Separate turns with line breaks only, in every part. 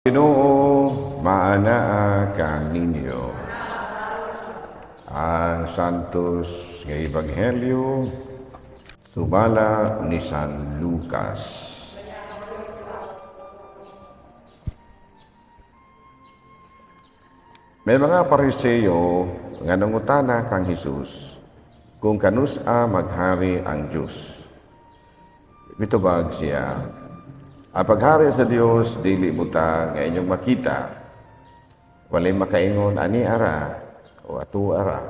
Ginoo maanaa kaninyo. Ang Santos nga Ebanghelyo sumala ni San Lucas. May mga Pariseo nga nangutana kang Hesus kung kanus-a maghari ang Dios. Mitubag siya, "Ang paghari sa Dios dili butang nga inyong makita. Walay makaingon ani ara o ato ara.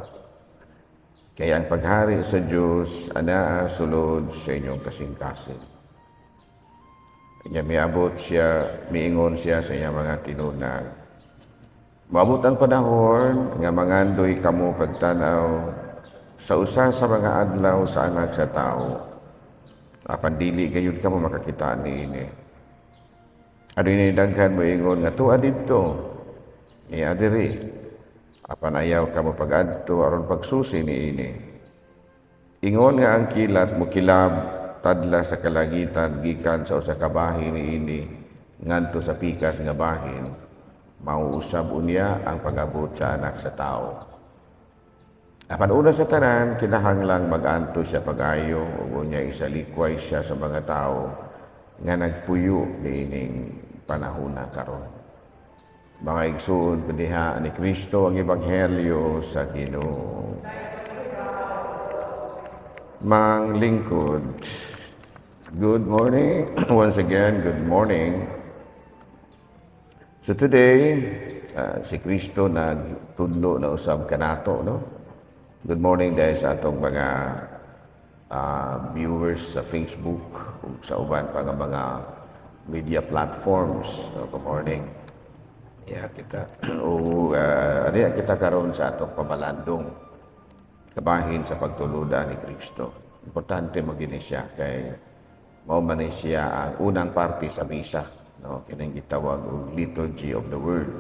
Kay ang paghari sa Dios anaa sulod sa inyong kasing-kasing." Kanya miabot siya, miingon siya sa iyang mga tinunag, "Moabot ang panahon nga mangandoy kamo pagtanaw sa usa sa mga adlaw sa Anak sa Tao. Apan dili gayud kamo makakita niini. Adunay daghan moingon nga tua didto, niya diri. Apan ayaw kamo pag-adto aron pagsusi niini. Ingon nga ang kilat mokilab tadla sa kalangitan gikan sa usa ka bahin niini ngadto sa pikas nga bahin, mao usab unya ang pag-abot sa Anak sa Tao. Apan una sa tanan, kinahanglang mag-antos siya pag-ayo ug unya isalikway siya sa mga tawo nga nagpuyo niining panahona karon." Mga igsoon, diha ni Kristo ang ebanghelyo sa Ginoo. Manglingkod. Good morning. Once again, good morning. So today, si Kristo nagtudlo na usab kanato, no? Good morning dahil sa atong mga viewers sa Facebook ug sa uban pa nga mga media platforms. So, good morning. Yeah, kita o adiya kita karon sa atong pamalandong kabahin sa pagtuluda ni Kristo. Importante man gyud ni siya kay mao man ni siya ang unang parte sa misa, no? Kining gitawag og liturgy of the word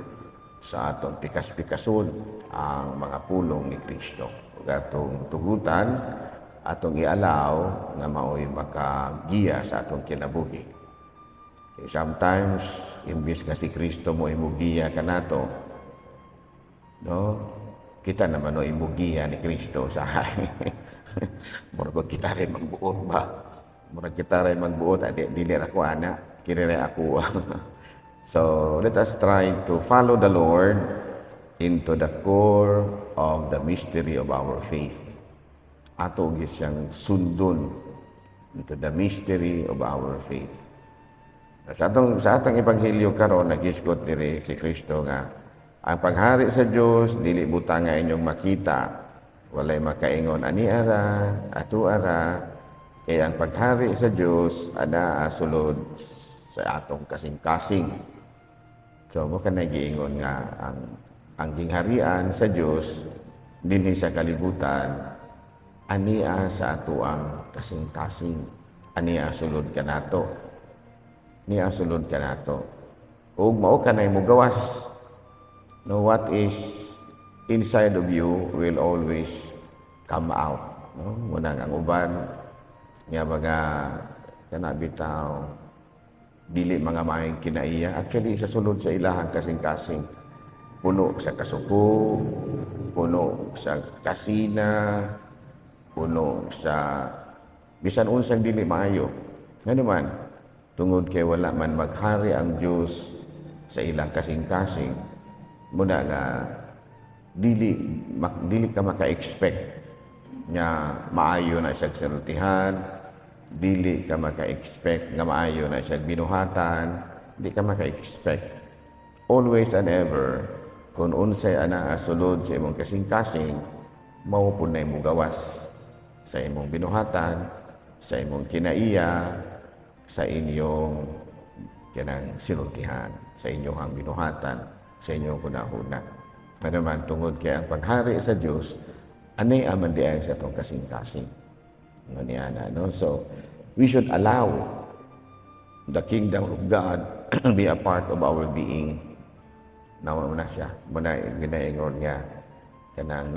sa atong pikas-pikason ang mga pulong ni Kristo. Ug atong tugutan, atong ialaw nga mao'y makagiya sa atong kinabuhi. Kay sometimes, imbis nga si Kristo mo imugiya kanato, no? Kita naman no imugiya ni Kristo sa murag kita rin magbuot ba? Murag kita rin magbuot, adi, dili ra ko ana, kini ra ako. So, let us try to follow the Lord into the core of the mystery of our faith. Ato gyud siyang sundon into the mystery of our faith. Sa atong ebanghelyo karon, nagisgot diri si Kristo nga ang paghari sa Dios dili butang nga inyong makita. Walay makaingon ani ara, ato ara, kay ang paghari sa Dios ana sulod sa atong kasing-kasing. So mao ka nagiingon nga ang gingharian sa Dios dinhi sa kalibutan ania sa atoang kasing-kasing, ania sulod kanato, niya sulod kanato ug mao kanay mogawas, no? What is inside of you will always come out, no? Muna ang uban nga mga kana bitaw dili mga maayong kinaiya, actually sa sulod sa ilahang kasing-kasing puno sa kasuko, puno sa kasina, puno sa bisan unsang dili maayo. Ngano man? Tungod kay wala man maghari ang Dios sa ilang kasing-kasing, muna nga dili ka maka-expect nga maayo na siyang sinultihan, dili ka maka-expect nga maayo na siyang binuhatan, di ka maka-expect. Always and ever, kung unsay ana sulod sa imong kasing-kasing, mao pud na imong gawas sa imong binuhatan, sa imong kinaiya, sa inyong kanang sinultihan, sa inyong binuhatan, sa inyong hunahuna. Ano man, tungod kay ang paghari sa Dios, anay aman di ay sa atong kasing-kasing. Ano niya na, no? So, we should allow the kingdom of God be a part of our being. Nawa mo na siya. Muna, ginaingon nga, kanang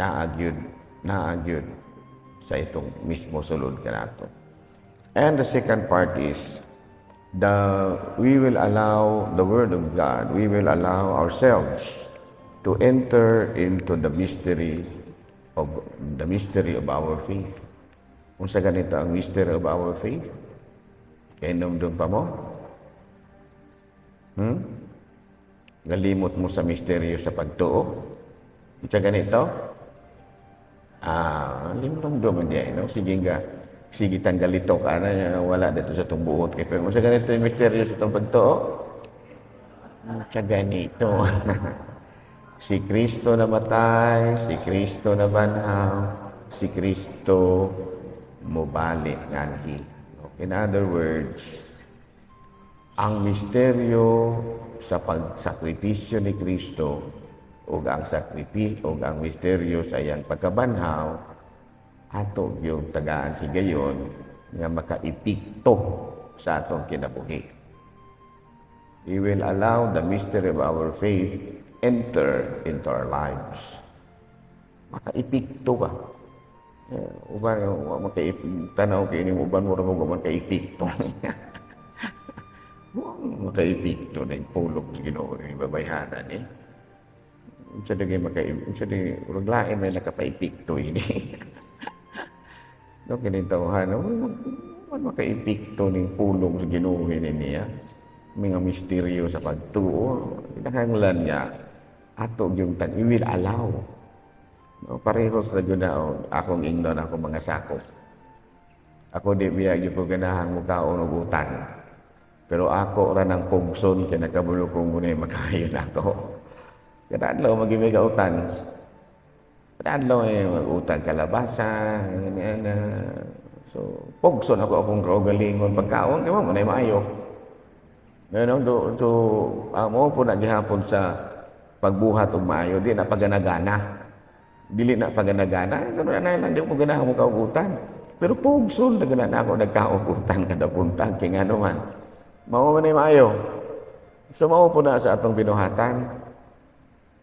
naagyud sa itong mismo sulod kanato. And the second part is, We will allow the Word of God, we will allow ourselves to enter into the mystery of our faith. Unsa ganito ang mystery of our faith? Kahinumdom pa mo? Nalimot mo sa misteryo sa pagtuo? Unsa ganito? Ah, limdom hindi ay, no? Sige nga, sige tanggalito ka na, wala dito sa itong buot. Kaya pero unsa ganito yung misteryo sa itong pagtuo? Unsa ganito? Si Kristo namatay, si Kristo nabanhaw, si Kristo mobalik nganhi. In other words, ang misteryo sa pagsakripisyo ni Kristo ug ang sakripisyo ug ang misteryo sa iyang pagkabanhaw, ato gyud tagaan higayon nga makaepekto sa atong kinabuhi. We will allow the mystery of our faith enter into our lives. Makaepekto ba? Eh, uban wa makaip tanaw kay ining uban, mura mo man kaepekto. Makaepekto na yung pulong sa Ginoo ni babayhanan ni. Unsa dagay maka unsa di urag lain may nakapaepekto ini. No, kining tawhan, no, man makaepekto ning pulong sa Ginoo ini niya. Mga misteryo sa pagtuo, kinahanglan niya ato yung tan we will allow. No, pareho sa gyud na og akong ingnon akong mga sakop. Ako, di biya gyud ko ganahang mukaon og utan. Pero ako ra nang pugson kay nakabalo ko muna makahayon ako. Kada adlaw magimi ka utan. Kada adlaw ay mag-utang kalabasa, ganyan na. So, pugson ako akong kaugalingon pagkaon kay mo na maayo. Ano, do, so, amo po na gihapon sa pagbuhat og maayo, di na paganagana. Dili na paganagana, pero na lang di mo ganahan mo kaugutan. Pero pugson na gana ako nagkaugutan kada buntag kay ngano man. Mao man ay maayo. So mao po na sa atong binuhatan.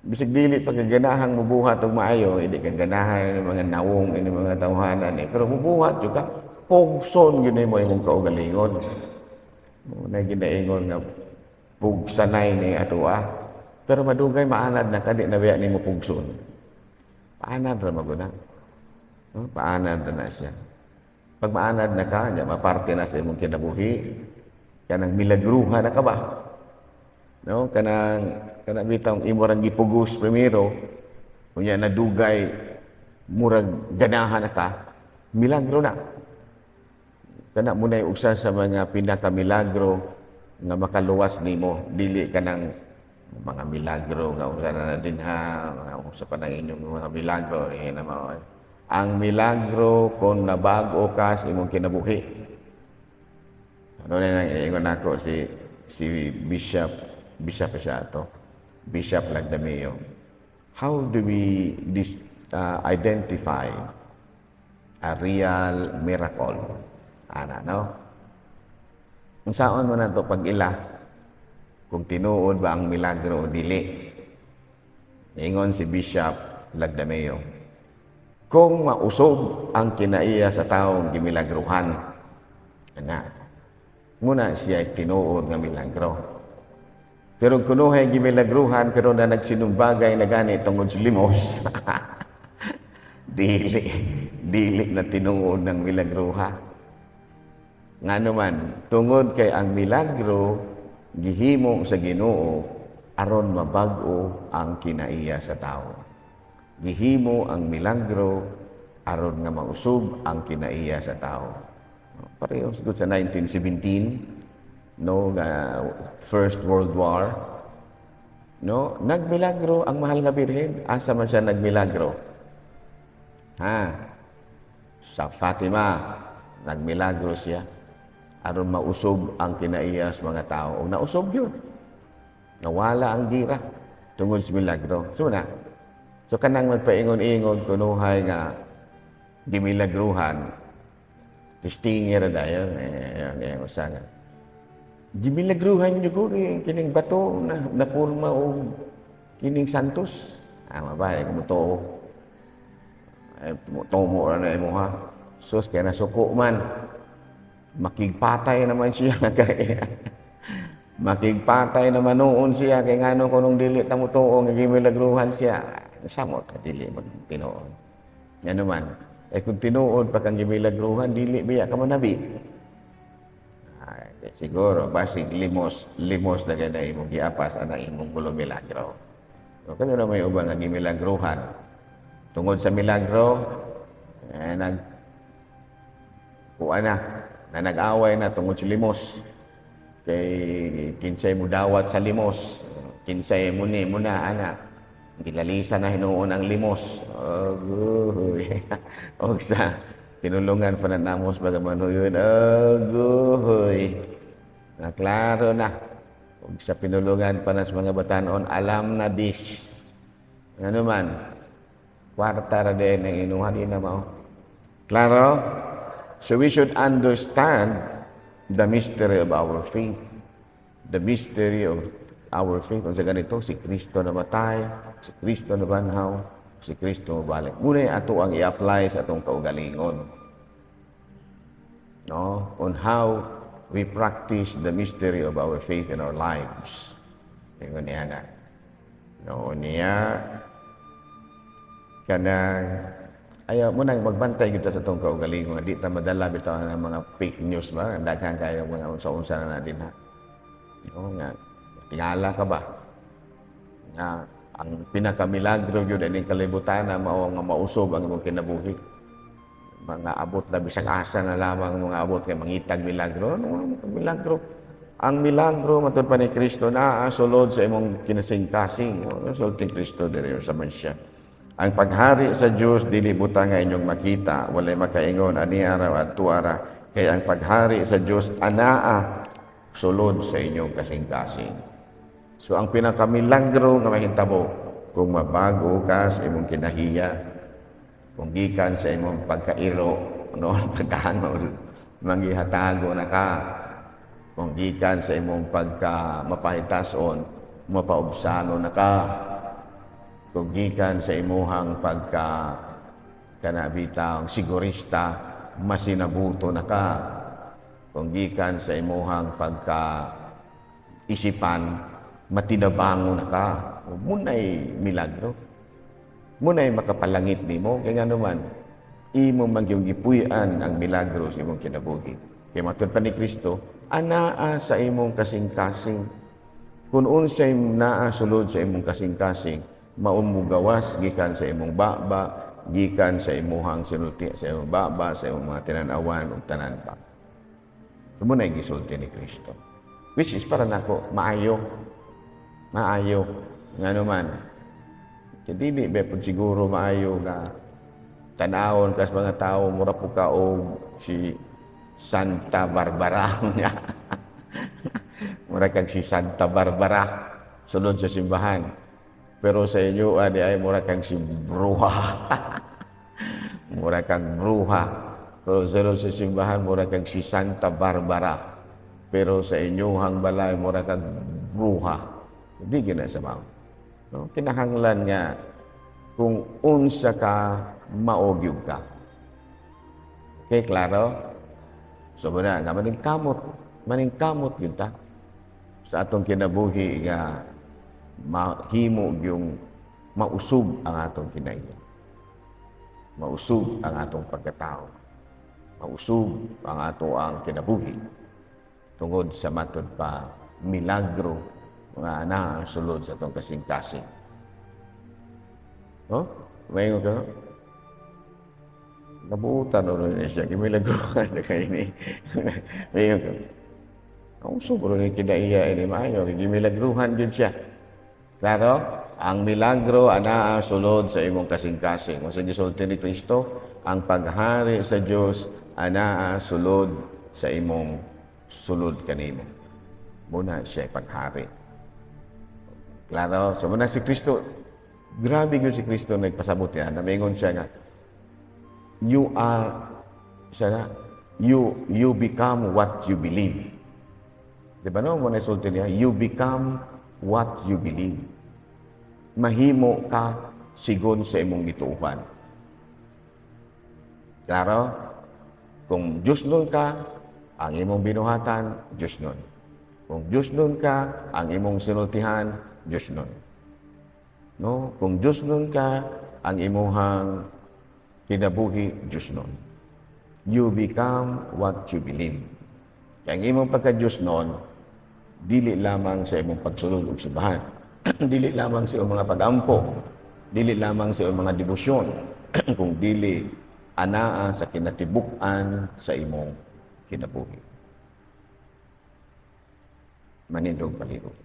Bisag dili pagkaganahang mubuhat og maayo, hindi ka ganahan ini mga nawong ini mga tawhanan eh. Pero mubuhat jud ka, pugson gyud mo imong kaugalingon. Mao na ginaingon nga pugsanay ni atoa. Pero madugay maanad na ka, di na biya nimo pugson. Paanad ra maguna. No? Paanad ra na siya. Pag maanad na ka, nya maparte na sa imong kinabuhi, kanang milagruha na ka ba? No, kanang kanang bitang imo rang gipugos primero, unya nadugay murag ganahan na ka, milagro na. Kana mo na usa sa mga pinakamilagro nga makaluwas nimo, dili kanang mga milagro nga usa na din ha, mga usa pa ng inyong mga milagro eh, na mao. Ang milagro kung nabag-o ka sa imong kinabuhi. Ano na nang ingon nako si si Bishop Bishop siya ato. Bishop Lagdameo. How do we identify a real miracle? Ana, no? Unsaon mo na to pag-ila kung tinuod ba ang milagro o dili? Ingon si Bishop Lagdameo, kung mausob ang kinaiya sa taong gimilagruhan, ana, muna siya tinuod nga milagro. Pero kunuhay gimilagruhan pero na nagsinumbagay na gani tungod sa limos, dili, dili na tinuod ng milagruha. Ngano man, tungod kay ang milagro gihimo sa Ginoo aron mabag-o ang kinaiya sa tao. Gihimo ang milagro aron nga mausog ang kinaiya sa tao. Pareho gud sa 1917, no, nga First World War, no, nagmilagro ang Mahal nga Birhen. Asa man siya nagmilagro? Ha? Sa Fatima, nagmilagro siya aron mausog ang kinaiya sa mga tao. O nausog yun. Nawala ang gira tungod sa milagro. So na. So kanang magpaingon-ingon kunuhay nga gimilagruhan, testingi ra dayon eh, eh, usa nga. Gimilagruhan niyo ko kay kining bato na napurma og kining santos. Ah, mabay kung mutuo. Ay, tumo ra na imo ha. Sus, kaya nasuko man. Makigpatay naman siya kay makigpatay naman noon siya kay ngano kunong dili ta motuo nga gimilagruhan siya. Samot ka dili magtinuod. Ngano man, eh kung tinuod pa kang gimilagruhan, dili biya ka manabi. Ay, siguro basig limos, limos na gana imong giapas ana imong gulo milagro. So, kano na may uban nga gimilagruhan. Tungod sa milagro, eh, nag kuan na, na nag-away na tungod sa limos. Kay kinsay mo dawat sa limos, kinsay mo ni mo na ana. Gilalisa na hinuon ang limos. Aguhoy. Og sa tinulungan pa na namos baga man yun. Aguhoy. Na klaro na. Og sa pinulungan pa na sa mga batanon, alam na dis. Ano man, kwarta ra din ang inuha di na mao. Klaro? So we should understand the mystery of our faith. The mystery of our faith. Unsa ganito, si Kristo namatay, si Kristo nabanhaw, si Kristo mabalik. Muna ato ang i-apply sa atong kaugalingon. No? On how we practice the mystery of our faith in our lives. Ingon niya na. No, niya kanang ayaw mo nang magbantay kita sa atong kaugalingon, di ta madala bitaw ng mga fake news ba, daghan kayo mga unsa-unsa na na din ha. No, nga tingala ka ba nga ang pinakamilagro gyud ining kalibutan na mao nga mausob ang imong kinabuhi, mga abot na bisag asa na lamang mga abot kay mangitag milagro? Ano milagro? Ang milagro, matud pa ni Kristo, naa sulod sa imong kinasingkasing. Sulti Kristo diri sa man siya. Ang paghari sa Dios dili butang nga inyong makita, walay makaingon ani ara adto ara, kay ang paghari sa Dios anaa sulod sa inyong kasing-kasing. So ang pinakamilagro nga mahitabo kung mabago ka sa imong kinahiya, kung gikan sa imong pagkairo, no, pagkahangol, manggihatago na ka. Kung gikan sa imong pagka mapahitason, mapaubsano na ka. Kung gikan sa imuhang pagka kana bitang sigurista, masinabuto na ka. Kung gikan sa imuhang pagka isipan, matinabango na ka. Munay milagro. Munay makapalangit nimo kay ngano man imo man yung gipuy-an ang milagro sa imong kinabuhi. Kay matud pa ni Kristo, anaa sa imong kasing-kasing. Kung unsay naa sulod sa imong kasing-kasing, maumugawas gikan sa imong baba, gikan sa imuhang sinulti, sa imong baba, sa imong mga tinanawan ug tanan pa. So muna gisulti ni Kristo. Which is para nako maayo. Maayo. Ngano man. Kaya dili ba pud siguro maayo nga tanawon kas mga tao mura po ka og si Santa Barbara nga. Mura kag si Santa Barbara sulod sa simbahan. Pero sa inyo ani ay mura kang si bruha. Mura kang bruha. Pero sulod sa simbahan mura kang si Santa Barbara. Pero sa inyuhang balay mura kang bruha. Hindi gina sa mao. No? Kinahanglan nga kung unsa ka mao gyud ka. Okay, klaro? So muna nga maningkamot gyud ta sa atong kinabuhi nga mahimo yung mausog ang atong kinaiya. Mausog ang atong pagkatao. Mausog ang ato ang kinabuhi. Tungod sa matod pa milagro nga naa sulod sa atong kasing-kasing. Oh, may ka? Nabuutan o rin siya, gimilagruhan na kayo ni. May ka? Ang sobro ni kinaiya ini maayo, gimilagruhan gyud siya. Klaro? Ang milagro anaa sulod sa imong kasing-kasing. Kung sa gisulti ni Kristo, ang paghari sa Dios anaa sulod sa imong sulod kanimo. Muna siya paghari. Klaro? So muna si Kristo, grabe gyud si Kristo nagpasabot niya. Namingon siya nga, you are, siya nga, you become what you believe. Di ba no? Muna sulti niya, you become what you believe. Mahimo ka sigon sa imong gituohan. Klaro? Kung Diyos nun ka, ang imong binuhatan, Diyos nun. Kung Diyos nun ka, ang imong sinultihan, Diyos nun. No? Kung Diyos nun ka, ang imuhang kinabuhi, Diyos nun. You become what you believe. Kaya ang imong pagka-Diyos nun, dili lamang sa imong pagsulod og simbahan, dili lamang sa imong mga pagampo, dili lamang sa imong mga debosyon, kung dili anaa sa kinatibuk-an sa imong kinabuhi. Manindog palihog.